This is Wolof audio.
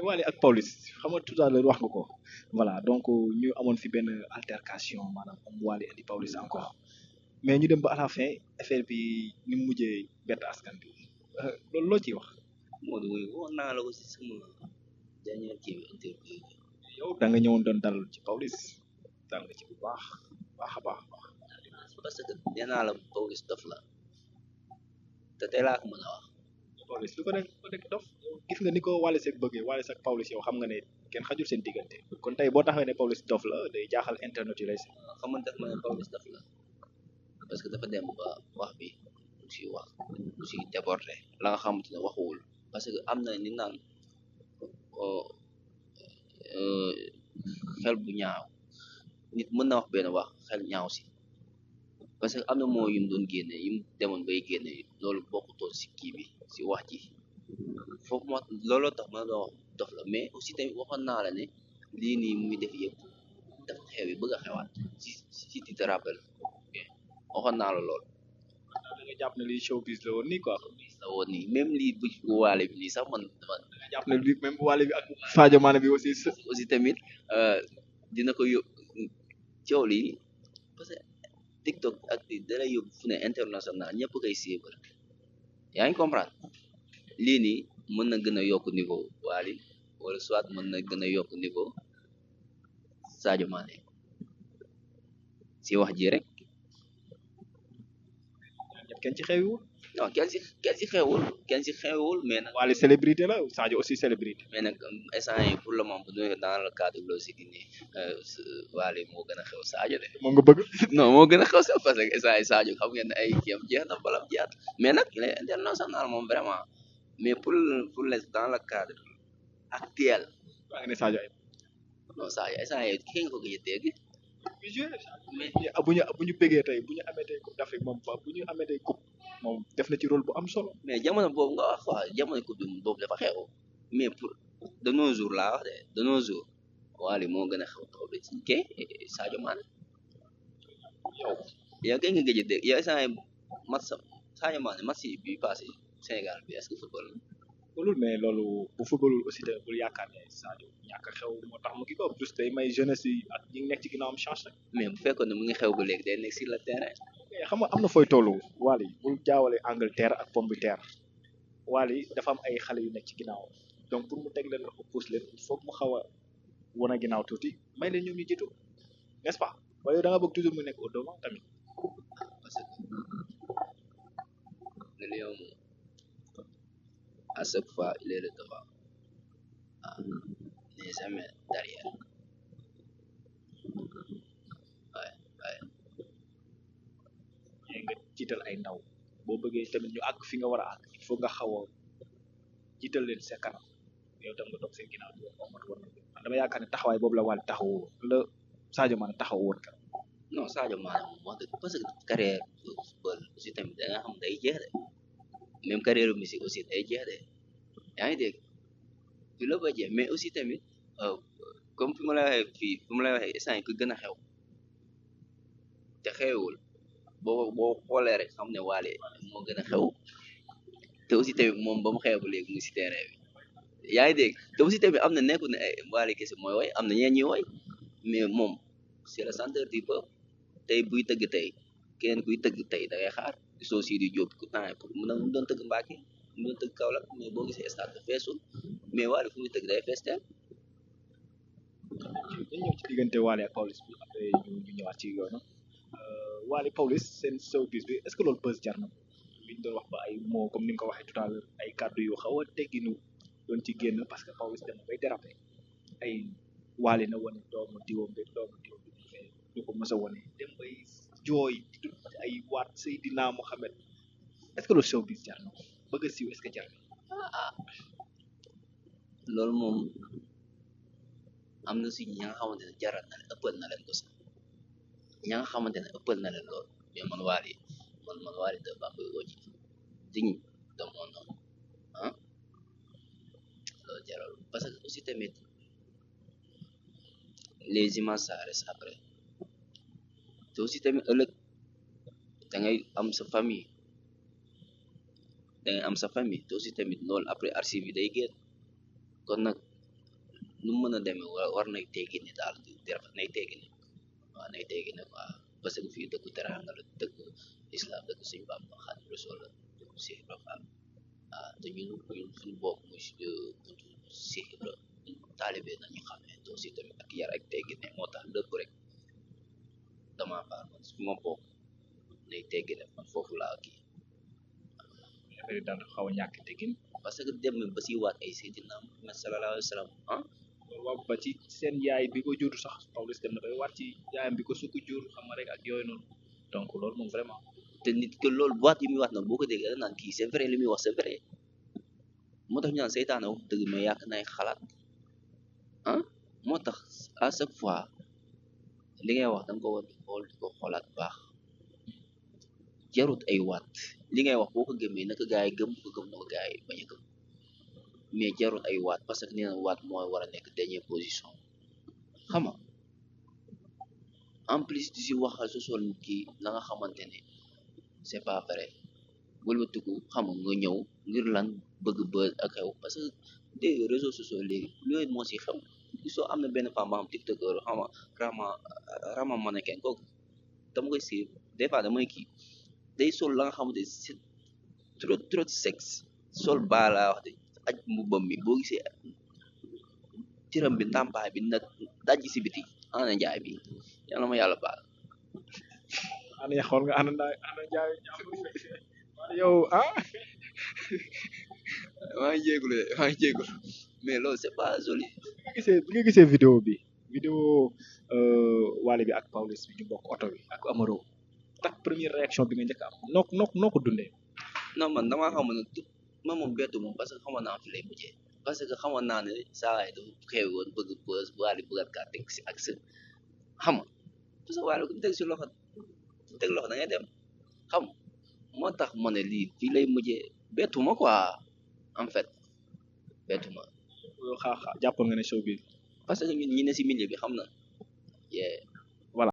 Wally ak Pawlish xam nga tout à l'heure wax nga ko voilà donc ñu amoon fi benn altercation maanaam am Wally indi Pawlish encore mais ñu dem ba à la fin affaire bi ni mu mujjee bett askan bi loolu loo ciy wax. Modou wuy woon naa la ko si sama dernier kii bi interview bi. yow da nga ñëwoon doon dalal ci Pawlish dal nga ci bu baax baax a baax. parce que nee naa la Pawlish dof la te tey laa ko mën a wax. Pawlish lu ko nekk dof gis nga ni ko Wally Seck bëggee Wally Seck Pawlish yow xam nga ne kenn xajul seen diggante kon tey boo taxawee ne Pawlish dof la day jaaxal internet yi lay si. xam nga daf ma ne Pawlish dof la parce que dafa dem ba wax bi mu si wax mu si déborder la nga xamante ne waxuwul parce que am na ni naan xel bu ñaaw nit mën na wax benn wax xel ñaaw si parce que am na moo yum doon génne yum demoon bay génne loolu bokkutoon si kii bi si wax ji foofu moo looloo tax ma doon wax dof la mais aussi tamit waxoon naa la ne lii nii muy def yëpp dafa xew yi bëgg a xewaat si tu te rappelles waxoon naa la lool. da nga jàpp ne lii showbiz la woon nii quoi. la woon nii même lii bu waale bi nii sax man nga jàpp ne lii même bu Wally bi ak Sadio Mané bi aussi tamit dina ko yóbbu coow lii parce que TikTok ak dala yóbbu fu ne international ñëpp koy suivre yaa ngi comprendre lii nii mën na gën a yokk niveau Wally wala soit mën na gën a yokk niveau Sadio Mané si wax ji rek. kenn ci xewiwul. non kenn si xewul mais nag. Wally célébrité la Sadio aussi célébrité. mais nag instant yi pour le moment bu ñu dans le cadre logique nii Wally moo gën a xew Sadio de. moom nga bëgg. non moo gën a xew sax parce que instant yi Sadio xam ngeen ne ay kiyam jeex na balam jeex mais nag il est international moom vraiment mais pour les dans le cadre actuel. waa nga ne Sadio ay. non Sadio instant yi ki nga ko gëj a dégg. mais bu ñu bëggee tey bu ñu amee tey coupe d'Afrique moom bu ñu amee tey coupe moom def na ci rôle bu am solo. mais jamono boobu nga wax quoi jamono coupe bi boobu dafa xew mais pour de nos jours laa wax de nos jours Wally moo gën a xew taw bi ci kii Sadio Mané yow kay nga gëj a dégg yow instant match Sadio Mané match bi passé Sénégal bi est-ce que football na. loolu mais loolu bu footballul aussi tamit bul yaakaar ne Sadio ñàkk a xew moo tax mu kii ko plus day may jeunesse yi ak ñi nekk ci ginnaawam chance rek. mais bu fekkoon ne mu ngi xew ba léegi day nekk sur le terrain. mais xam nga am na fooy tollu Wally bul jaawale Angleterre ak pomme de terre Wally dafa am ay xale yu nekk ci ginnaaw donc pour mu teg leen loxo pousse leen il faut mu xaw a wan a ginnaaw tuuti may leen ñoom ñu jiitu n'est-ce pas waaye yow da nga bëgg toujours mu nekk au devant tamit. parce que le lion à chaque fois il est le devant il n'est jamais derrière. nga jiital ay ndaw boo bëggee tamit ñu àgg fi nga war a àgg il faut nga xaw a jiital leen sa kanam yow tam nga toog seen ginnaaw bi man dama yaakaar ne taxawaay boobu la Wally taxaw la Sadio Mané taxaw woon kan. non Sadio Mané moom wax dëgg parce que carrière football aussi tamit da nga xam day jeex de même carrière musique aussi day jeex de yaa ngi dégg du la ba jeex mais aussi tamit comme fi ma la waxee fii fi ma la waxee instant yi ku gën a xew te xewul boo xoolee rek xam ne Wally moo gën a xew te aussi tamit moom ba mu xew ba léegi mu si terrain bi yaa ngi dégg te aussi tamit am na nekkul ne ay Wally kese mooy woy am na ñeen ñi woy mais moom c'est le centre du peuple tey buy tëgg tey keneen kuy tëgg tey da ngay xaar soo Sidi Diop ku temps pour mu doon tëgg Mbacké mu doon tëgg Kaolack mais boo gisee stade bi feesul mais Wally fu muy tëgg day fees teel. dañ ñëw ci diggante Wally ak Pawlish bi après ñu ñëwaat ci yoonu Wally Pawlish seen showbiz bi est-ce que loolu buzz jar na li ñu doon wax ba ay mots comme ni nga ko waxee tout à l'heure ay kàddu yu xaw a tegginu doon ci génn parce que Pawlish dem bay déraper ay Wally na wane doomu diwam bi du ko mës a wane dem bay jooy ay waat Seydina Mohamed est-ce que loolu showbiz jar na ko bëgg a siiw est-ce que jar na loolu moom am na si ñi nga xamante ne jaral na leen ëppal na leen ko sax ñi nga xamante ne ëppal na leen lool mais man Wally de Bambey Oji digne de mon nom ah loolu jaral parce que aussi tamit les images ça reste après te aussi tamit ëllëg da ngay am sa famille te aussi tamit loolu après archive yi day génn kon nag nu mu mën a demee war nay teggi ne daal di rafet nay teggi ne waaw nay teggi ne quoi parce que fii dëkku teraanga la dëkku islam dëkku Sëñ Bamba Xaadimu Rasuul la dëkku Cheikh Ibra Fall te ñun suñu bopp muy buntu Cheikh Ibra taalibe nañu xamee te aussi tamit ak yar ak teggi ne moo tax lépp rek dama baar man su ma bokk nay teggi ne man foofu laa kii affaire yi daal xaw a ñàkk teggin parce que dem ba si waat ay Seydina Muhammad sallallahu alayhi wa sallam waaw ba ci seen yaay bi ko jur sax Pawlish dem na bay waat ci yaayam bi ko sukk jur xam nga rek ak yooyu noonu donc loolu moom vraiment te nit que loolu waat yi muy wax nag boo ko déggee da naan kii c'est vrai li muy wax c'est vrai moo tax ñu naan seytaane wax dëgg mais yàq nay xalaat moo tax à chaque fois li ngay wax da nga ko war di xool di ko xoolaat baax jarut ay waat li ngay wax boo ko gëmee naka gaa yi gëm bu ko gëm na ko gaa yi bañ a gëm mais jarut ay waat parce que nee na waat mooy war a nekk dernière position xam nga en plus di si waxal sosol nit ki la nga xamante ne c'est pas vrai wëlbatiku xam nga ñëw ngir lan bëgg buzz ak xew parce que des réseaux sociaux léegi yooyu moo si xew gisoo am na benn femme boo xam tiktokeur xam nga rama mannequin kooku dama koy si des fois damay kii day sol la nga xamante c'est trop sexe sol baa laa wax de aj mbubbam mi boo gisee tiram bi ndàmpaay bi nag dajji si biti ana njaay bi yàlla ma yàlla baal ana ya xool nga ana njaay yow maa ngi jégalu mais loolu c'est pas joli bi nga gisee vidéo Wally bi ak Pawlish bi ñu bokk oto bi ak Amaro tak première réaction bi nga njëkk am noo ko dundee non man damaa xamoon ne man moom bettu moom parce que xamoon naa fi lay mujjee parce que xamoon naa ne saa waay dafa xew woon bëgg bës Wally bëggat kaa teg si ak sa xam nga parce que Wally ku teg si loxo da ngay dem xam moo tax ma ne lii fii lay mujjee bettu ma quoi en fait bettu ma jàppoon nga ne show bi parce que ñun ñi ne si milieu bi xam na